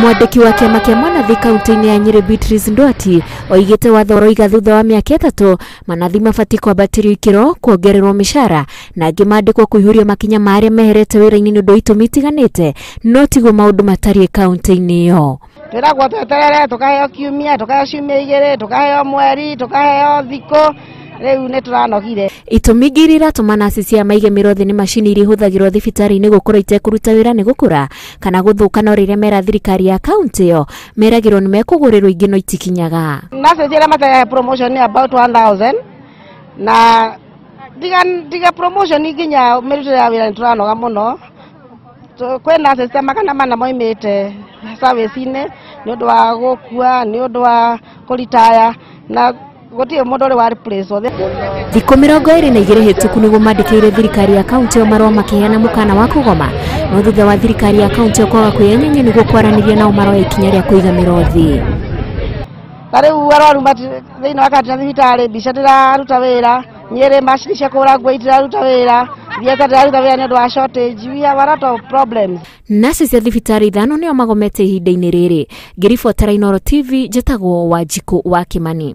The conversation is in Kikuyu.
Mwandĩki wa kĩama kĩa manathi kaunti-inĩ ya Nyĩrĩ Beatrice Ndwati oigĩte watho ũroiga thutha wa mĩaka 3 manathi mabatiĩ kwambatĩrio ikĩro, kuongererwo mĩcara na angĩ mandĩkwo kũihũria makinya ma arĩa meherete wĩra-inĩ nĩ ũndũ wa itũmi itiganĩte, no tiguo maũndũ matariĩ kaunti-inĩ ĩyo. Twĩragwo tweterere tũkaheo kiumia, tũkaheo ciumia 2, tũkaheo mweri, tũkaheo thikũ, rĩu nĩ tũranogire. Itũmi ingĩ iria iratũma naci cia maige mĩro thĩ nĩ macini iria ihũthagĩrwo thibitarĩ-inĩ gũkorwo itekũruta wĩra nĩ gũkũra kana gũthũka, no rĩrĩa mera thirikari ya kaunti ĩyo meragĩrwo nĩ mekũgũrĩrwo ingĩ no itikinyaga. Nurses arĩa matarĩ promotion nĩ about 1000 na tiga promotion nginya mĩrutĩre ya wĩra nĩ tũranoga mũno. Kwĩ nurses ta 400 moimĩte service-inĩ nĩ ũndũ wa gũkua, nĩ ũndũ wa kũritaya na gũtirĩ mũndũ ũrĩ wa replace othe. Thikũ 22 hĩtũku nĩguo mandĩkĩire thirikari ya kaunti ĩyo marũa makĩheana mũkana wa kũgoma, no thutha wa thirikari ya kaunti ĩyo kwaga kwĩyenyenyia nĩguo kwaranĩria nao maroya ikinya rĩa kũiga mĩro thĩ. Ta rĩu arwaru thĩinĩ wa kaunti na thibitarĩ mbica ndĩraruta wĩra, Nyĩrĩ macini cia kũhũra nguo itiraruta wĩra, theatre ndĩraruta wĩra nĩ ũndũ wa shortage. We have a lot of problems. Nurses cia thibitarĩ 5 nĩo magomete ihinda-inĩ rĩrĩ. Ngĩribotera Inooro TV njĩtagwo Wanjikũ wa Kĩmani.